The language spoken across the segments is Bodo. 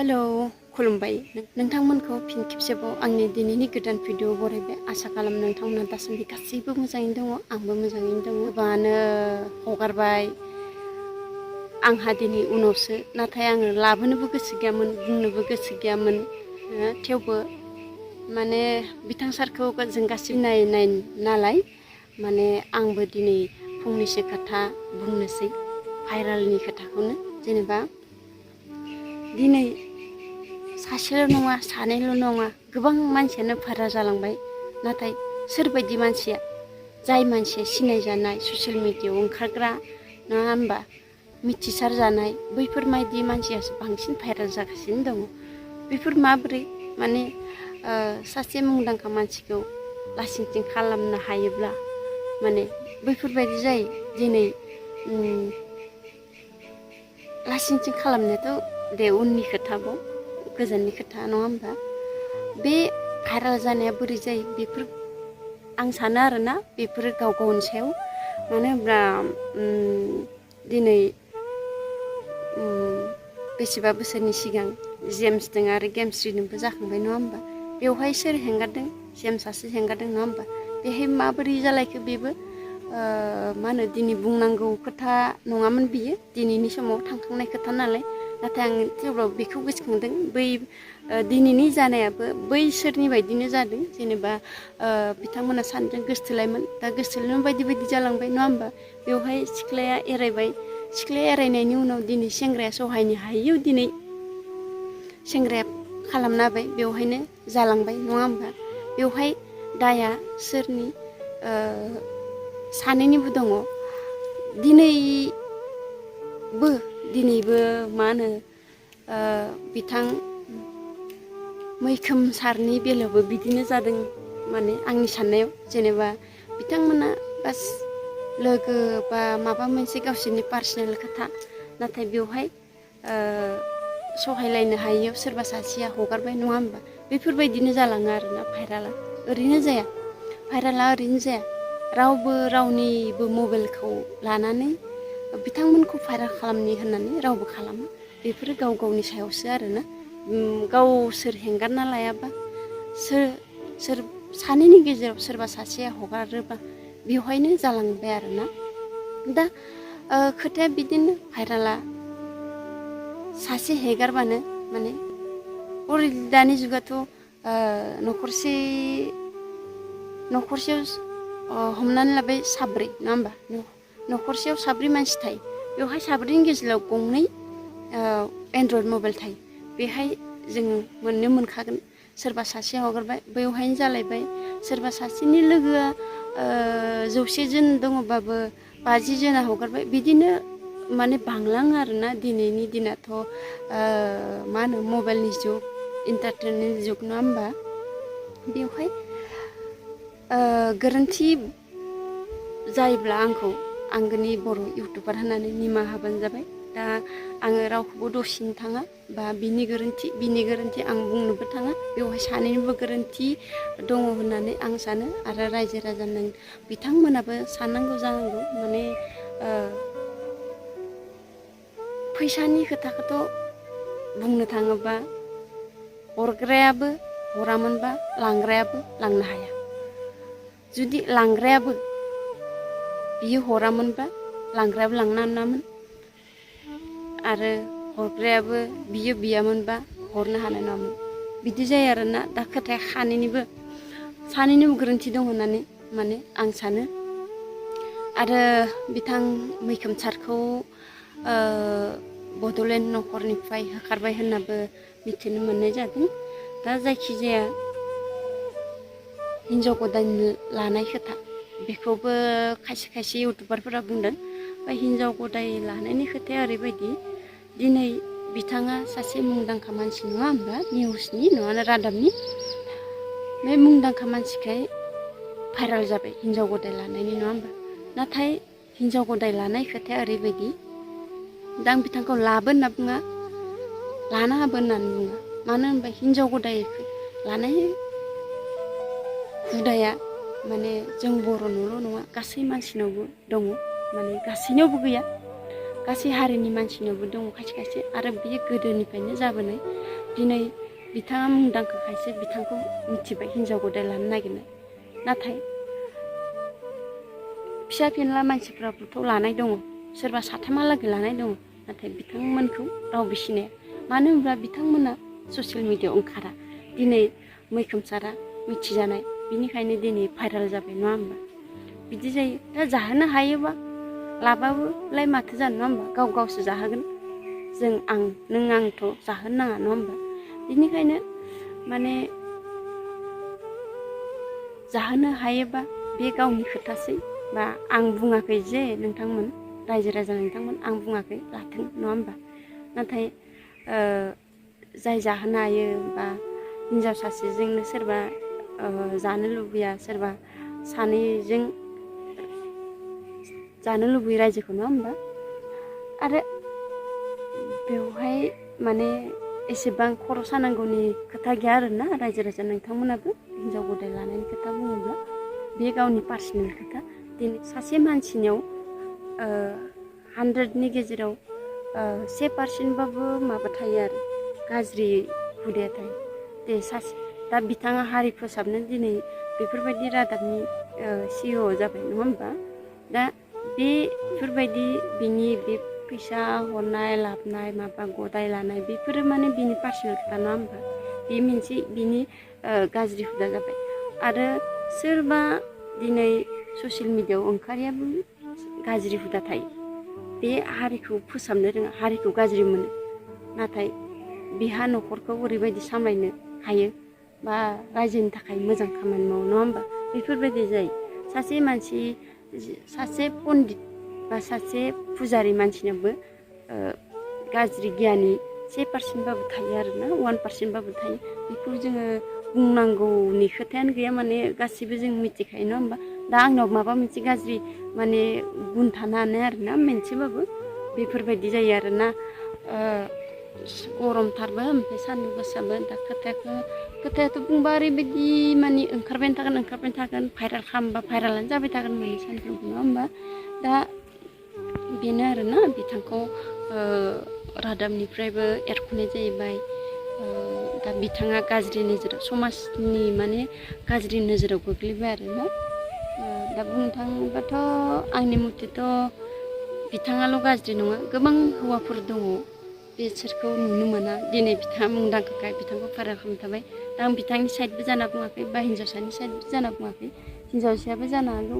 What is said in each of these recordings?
हेलौ खुलुमबाय नोंथांमोनखौ फिन खेबसेबाव आंनि दिनैनि गोदान भिडिअ बरायबाय आसा खालाम नोंथांमोना दासान्दि गासैबो मोजाङैनो दङ आंबो मोजाङैनो दङ गोबाङानो हगारबाय आंहा दिनै उनावसो नाथाय आङो लाबोनोबो गोसो गैयामोन बुंनोबो गोसो गैयामोन थेवबो माने बिथां सारखौ जों गासैबो नायनाय नालाय माने आंबो दिनै फंनैसो खोथा बुंनोसै भाइरालनि खोथाखौनो जेनेबा दिनै सासेल' नङा सानैल' नङा गोबां मानसियानो भाइराल जालांबाय नाथाय सोरबायदि मानसिया जाय मानसिया सिनायजानाय ससियेल मिडियायाव ओंखारग्रा नङा होनबा मिथिसार जानाय बैफोर बायदि मानसियासो बांसिन भाइराल जागासिनो दङ बेफोर माबोरै माने सासे मुंदांखा मानसिखौ लासिंसिं खालामनो हायोब्ला माने बैफोरबायदि जायो दिनै लासिंसिं खालामनायाथ' दे उननि खोथाबाव गोजाननि खोथा नङा होमबा बे भाइराल जानाया बोरै जायो बेफोर आं सानो आरोना बेफोरो गाव गावनि सायाव मानो होनब्ला दिनै बेसेबा बोसोरनि सिगां जेम्सजों आरो गेमस्रिजोंबो जाखांबाय नङा होमबा बेवहाय सोर हेंगारदों जेम्सआसो हेंगारदों नङा होमबा बेहाय माबोरै जालायखो बेबो मा होनो दिनै बुंनांगौ खोथा नङामोन बियो दिनैनि समाव थांखांनाय खोथा नालाय नाथाय आं थेवब्लाबो बेखौ गोसोखांदों बै दिनैनि जानायाबो बैसोरनि बायदिनो जादों जेनेबा बिथांमोना सानैजों गोसथोलायमोन दा गोसथोलायनाय बायदि बायदि जालांबाय नङा होमबा बेवहाय सिख्लाया एरायबाय सिख्लाया एरायनायनि उनाव दिनै सेंग्राया सहायनो हायैयाव दिनै सेंग्राया खालामना होबाय बेवहायनो जालांबाय नङा होमबा बेवहाय दाया सोरनि सानैनिबो दङ दिनैबो मा होनो बिथां मैखोम सारनि बेलायावबो बिदिनो जादों माने आंनि साननायाव जेनेबा बिथांमोना बास लोगो बा माबा मोनसे गावसोरनि पार्सनेल खोथा नाथाय बेवहाय सहायलायनो हायैयाव सोरबा सासेया हगारबाय नङा होमबा बेफोरबायदिनो जालाङो आरोना भाइराला ओरैनो जाया भाइराला ओरैनो जाया रावबो रावनिबो मबाइलखौ लानानै बिथांमोनखौ भाइराल खालामनि होननानै रावबो खालामा बेफोरो गाव गावनि सायावसो आरोना गावसोर हेंगारना लायाबा सोर सानैनि गेजेराव सोरबा सासेया हगारोबा बेवहायनो जालांबाय आरोना दा खोथाया बिदिनो भाइराला सासे हेगारबानो माने दानि जुगाथ' न'खरसेयाव हमनानै लाबाय साब्रै नङा होमबा न'खरसेयाव साब्रै मानसि थायो बेवहाय साब्रैनि गेजेराव गंनै एन्ड्रइड मबाइल थायो बेहाय जों मोननो मोनखागोन सोरबा सासेया हगारबाय बेवहायनो जालायबाय सोरबा सासेनि लोगोआ 100 जन दङबाबो 50 जना हगारबाय बिदिनो माने बांलाङो आरोना दिनैनि दिनाथ' मा होनो मबाइलनि जुग इन्टारनेटनि जुग नङा होमबा बेवहाय गोरोन्थि जायोब्ला आंखौ आंगोनि बर' इउटुबार होननानै निमाहा होबानो जाबाय दा आङो रावखौबो दसिनो थाङा बा बिनि गोरोन्थि आं बुंनोबो थाङा बेवहाय सानैनिबो गोरोन्थि दङ होननानै आं सानो आरो रायजो राजानो बिथांमोनाबो साननांगौ जानांगौ माने फैसानि खोथाखौथ' बुंनो थाङोबा हरग्रायाबो हरामोनबा लांग्रायाबो लांनो हाया जुदि लांग्रायाबो बियो हरामोनबा लांग्रायाबो लांनो मोनामोन आरो हरग्रायाबो बियो बियामोनबा हरनो हानाय नङामोन बिदि जायो आरोना दा खोथाया सानैनिबो गोरोन्थि दं होननानै माने आं सानो आरो बिथां मैखोम सारखौ बड'लेण्ड नखरनिफ्राय होखारबाय होननाबो मिथिनो मोननाय जादों दा जायखिजाया हिन्जाव गोदान लानाय खोथा बेखौबो खायसे इउटुबारफोरा बुंदों बा हिन्जाव गोदान लानायनि खोथाया ओरैबायदि दिनै बिथाङा सासे मुंदांखा मानसि नङा होमबा निउसनि नङाना रादाबनि बे मुंदांखा मानसिखाय भाइराल जाबाय हिन्जाव गोदान लानायनि नङा होमबा नाथाय हिन्जाव गोदान लानाय खोथाया ओरैबायदि दा आं बिथांखौ लाबो होनना बुङा लाना हाबो होननानै बुङा मानो होनबा हिन्जाव गोदान लानाय हुदाया माने जों बर'नावल' नङा गासै मानसिनावबो दङ माने गासैनियावबो गैया गासै हारिनि मानसिनावबो दङ खायसे खायसे आरो बियो गोदोनिफ्रायनो जाबोनाय। दिनै बिथाङा मुंदांखाखायसो बिथांखौ मिथिबाय हिन्जाव गोदान लानो नागिरनाय। नाथाय फिसा फेनला मानसिफ्राबोथ' लानाय दङ, सोरबा साथामहालागै लानाय दङ। नाथाय बिथांमोनखौ रावबो सिनाया। मानो होनब्ला बिथांमोना ससियेल मिडियायाव ओंखारा। दिनै मैखोम सारा मिथिजानाय, बिनिखायनो दिनै भाइरेल जाबाय नङा होमबा? बिदि जायो। दा जाहोनो हायोबा लाबाबोलाय माथो जानो नङा होमबा? गाव गावसो जाहोगोन। नों आंथ' जाहोनो नाङा नङा होमबा? बिनिखायनो माने जाहोनो हायोबा बे गावनि खोथासै। बा आं बुङाखै जे नोंथांमोन रायजो राजा नोंथांमोन, आं बुङाखै लाथों नङा होमबा? नाथाय जाय जाहोनो हायो बा हिन्जाव सासेजोंनो सोरबा जानो लुबैया, सोरबा सानैजों जानो लुबैयो रायजोखौ नङा होमबा? आरो बेवहाय माने एसेबां खर' सानांगौनि खोथा गैया आरोना रायजो राजा नोंथांमोनाबो। हिन्जाव गोदान लानायनि खोथा बुङोब्ला बे गावनि पार्सनेल खोथा। दिनै सासे मानसिनियाव 100नि गेजेराव 1% माबा थायो आरो गाज्रि हुदाया थायो। दा बिथाङा हारि फोसाबनो दिनै बेफोरबायदि रादाबनि CEO जाबाय नङा होमबा? दा बेफोरबायदि बिनि बे फैसा हरनाय लाबनाय माबा गदाय लानाय बेफोरो माने बिनि पार्सनेल खोथा नङा होमबा? बे मोनसे बिनि गाज्रि हुदा जाबाय। आरो सोरबा दिनै ससियेल मिडियायाव ओंखारियाबो गाज्रि हुदा थायो। बे हारिखौ फोसाबनो रोङा, हारिखौ गाज्रि मोनो। नाथाय बिहा न'खरखौ ओरैबायदि सामलायनो हायो बा रायजोनि थाखाय मोजां खामानि मावो नङा होमबा? बेफोरबायदि जायो। सासे पन्डित बा सासे फुजारि मानसिनाबो गाज्रि गियानि 1% थायो आरोना, 1% थायो। बेखौ जोङो बुंनांगौनि खोथायानो गैया, माने गासिबो जों मिथिखायो नङा होमबा? दा आंनाव माबा मोनसे गाज्रि माने गुन थानो हानाय आरोना मोनसेबाबो बेफोरबायदि जायो आरोना। गरमथारबो ओमफ्राय सान्दुं गोसाबो। दा खोथायाथ' बुंबा ओरैबायदि माने ओंखारबाय थागोन भाइरेल खालामबा भाइरेलानो जाबाय थागोन माने सानफ्रोमबो नङा होमबा? दा बेनो आरोना बिथांखौ रादाबनिफ्रायबो एरख'नाय जाहैबाय। दा बिथाङा गाज्रि नोजोराव, समाजनि माने गाज्रि नोजोराव गोग्लैबाय आरोना। दा बुंनो थाङोबाथ' आंनि मथेथ' बिथाङाल' गाज्रि नङा, गोबां हौवाफोर दङ बिसोरखौ नुनो मोना। दिनै बिथाङा मुंदांखाखाय बिथांखौ भाइरेल खालामनो थाबाय। दा आं बिथांनि साइडबो जाना बुङाखै बा हिन्जावसानि साइडबो जाना बुङाखै। हिन्जावसायाबो जानो हागौ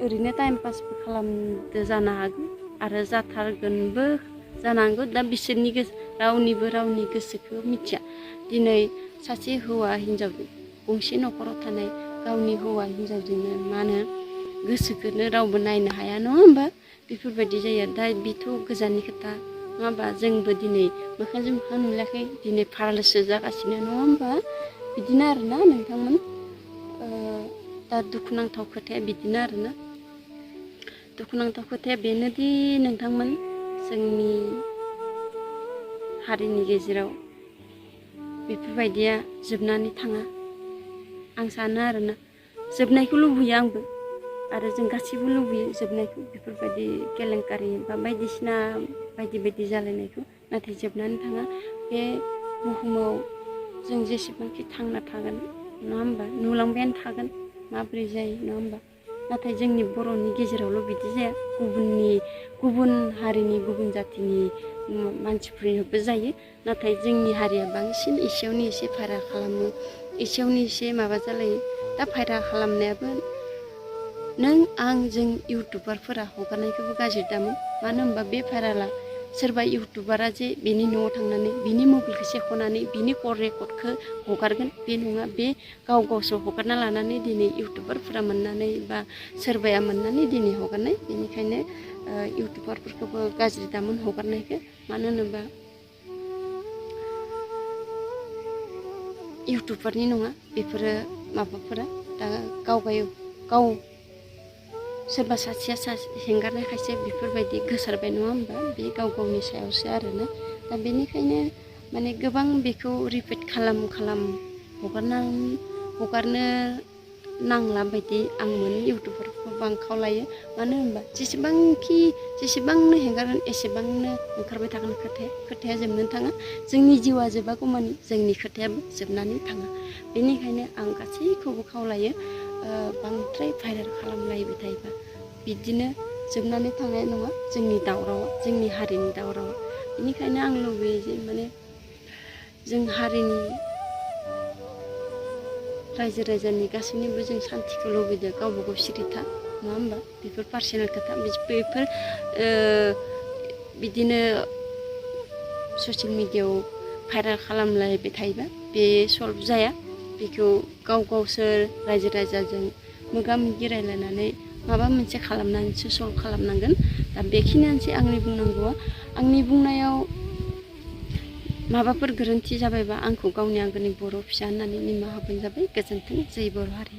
ओरैनो टाइम पासबो खालामदो जानो हागौ आरो जाथारगोनबो जानो हागौ। दा बिसोरनि रावनिबो गोसोखौ मिथिया। दिनै सासे हौवा हिन्जाव गंसे न'खराव थानाय गावनि हौवा हिन्जावजोंनो मा होनो गोसोखौनो रावबो नायनो हाया नङा होमबा? बेफोरबायदि जायो। दा बेथ' गोजाननि खोथा नङा होमबा? जोंबो दिनै मोखांजों मोखां नुलायाखै, दिनै भाइरेलसो जागासिनो नङा होमबा? बिदिनो आरोना नोंथांमोन। दा दुखुनांथाव खोथाया बिदिनो आरोना। दुखुनांथाव खोथाया बेनोदि नोंथांमोन, जोंनि हारिनि गेजेराव बेफोरबायदिया जोबनानै थाङा। आं सानो आरोना जोबनायखौ लुबैयो आंबो, आरो जों गासैबो लुबैयो जोबनायखौ, बेफोरबायदि केलेंकारि बा बायदिसिना बायदि जालायनायखौ। नाथाय जोबनानै थाङा। बे बुहुमाव जों जेसेबांखि थांना थागोन नङा होमबा? नुलांबायानो थागोन माबोरै जायो नङा होमबा? नाथाय जोंनि बर'नि गेजेरावल' बिदि जाया, गुबुन हारिनि गुबुन जाथिनि मानसिफोरनोबो जायो। नाथाय जोंनि हारिया बांसिन एसेयावनो एसे भाइरेल खालामो, एसेयावनो एसे माबा जालायो। दा भाइरेल खालामनायाबो नों आं जों इउटुबारफोरा हगारनायखौबो गाज्रि दामोन। मानो होनबा बे भाइरेला सोरबा इउटुबारा जे बेनि न'आव थांनानै बिनि मबाइलखौ सेख'नानै बिनि कल रेकर्डखौ हगारगोन बे नङा। बे गावसो हगारना लानानै दिनै इउटुबारफोरा मोननानै बा सोरबाया मोननानै दिनै हगारनाय। बेनिखायनो इउटुबारफोरखौबो गाज्रि दामोन हगारनायखौ। मानो होनोबा इउटुबारनि नङा बेफोरो माबाफोरा। दा गाव सोरबा सासेया हेंगारनायखायसो बेफोरबायदि गोसारबाय नङा होमबा? बे गावनि सायावसो आरोना। दा बेनिखायनो माने गोबां बेखौ रिपिट खालाम हगारनो नांला बायदि आं मोनो इउटुबारखौ। नोंथांखौबो आं खावलायो मानो होनबा जेसेबांनो हेंगारगोन एसेबांनो ओंखारबाय थागोन खोथाया जोबनो थाङा जोंनि जिउआ जोबागौ मानि जोंनि खोथायाबो जोबनानै थाङा बेनिखायनो आं गासैखौबो खावलायो बांद्राय भाइरेल खालामलायबाय थायोबा बिदिनो जोबनानै थांनाय नङा जोंनि दावरावा जोंनि हारिनि दावरावा बेनिखायनो आं लुबैयो जे माने जों हारिनि रायजो राजानि गासैनिबो जों सान्तिखौ लुबैदों गावबा गाव सिरिथा नङा होमबा बेफोर पार्सनेल खोथा बेफोर बिदिनो ससियेल मिडियायाव भाइरेल खालामलायबाय थायोबा बे सल्भ जाया बेखौ गावसोर रायजो राजाजों मोगा मोगि रायलायनानै माबा मोनसे खालामनानैसो सल्भ खालामनांगोन दा बेखिनियानोसै आंनि बुंनांगौआ आंनि बुंनायाव माबाफोर गोरोन्थि जाबायबा आंखौ गावनि आंगोनि बर' फिसा होननानै निमाहा होबानो जाबाय गोजोन्थों जै बर' हारि